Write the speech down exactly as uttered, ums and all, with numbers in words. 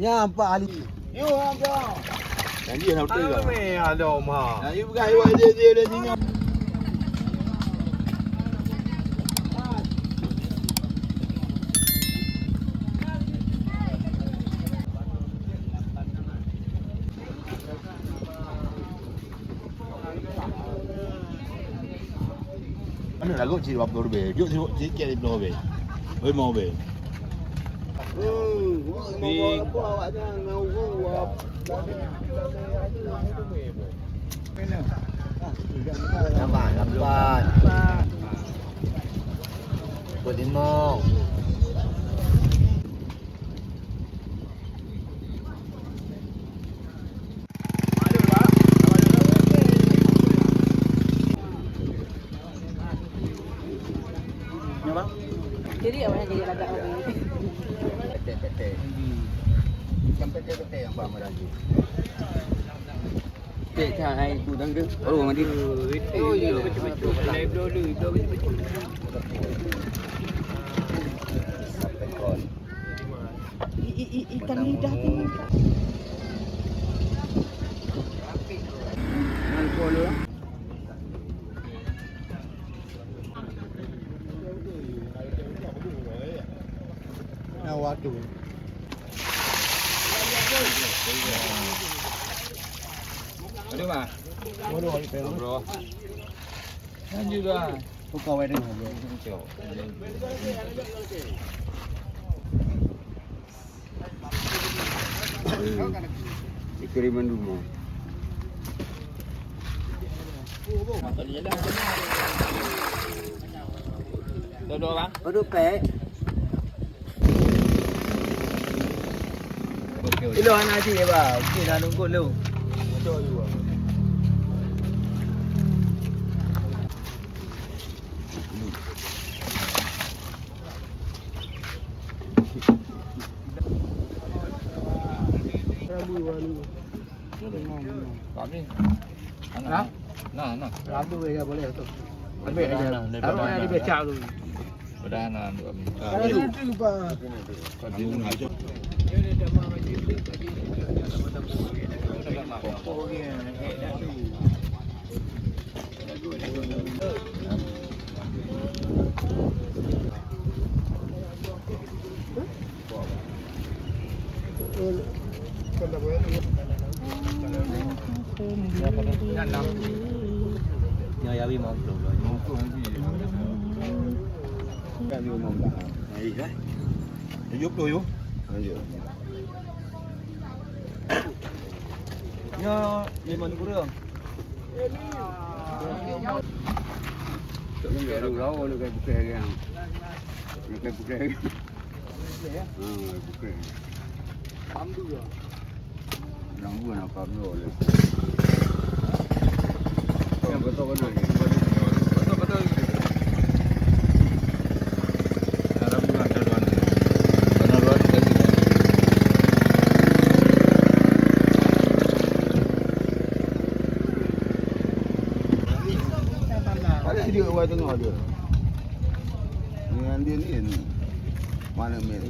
Ya, empat kali. Yo, ada. Janji nak betul ke? Ada meh, ada mah. Nah, you pegang, you ada dia, dia, dia, dia. Mana lagu cik dua puluh lebih? Jok sikit lima puluh lebih. Lima lebih. Hmm, big. Tambah lapan. Pukul lima. Jadi awak yang jadi lagak. Pete-pete. Macam pete-pete yang Pak Meraji. Cek cak hai tu dah tu. Baru mandi. Oh, iya. Betul-betul. Lai bloe lu, bloe betul-betul. I-, i-, i-, ikan lidah tu. Alkohol lah. Nah, waduh. Aduh, Bang. Waduh, ayo, Bang. Bro. Lanjut, Bang. Buka wedding, bro. Dikiriman rumah. Dua-dua, Bang. Dua-dua pek. Okey, okey. Ilo anak cik, Bang. Okey, dah nunggu lu. Kami. Nah, nah. Nah, nah. Rambu ya boleh tu. Ambil aja. Nah, nah, taruh nah, aja nah, di becak tu. Padahal nah, untuk kami. Ah, iya. Ada tu, Pak. Nyoe yawi mantong. Yawi mantong. Hai, eh. Tujuh puluh, yuk. Lanjut. Nyoe lima ribu kurang. Tak ada lawa nak bukai kan. Nak bukai kan. Hmm, bukan. Alhamdulillah. Yang gua nampak dulu. Yang betul-betul. Betul-betul. Dalam gua ada luar. Kena luar kita sini. Ada video awal tengah dia. Dengan dia ni. Mana main?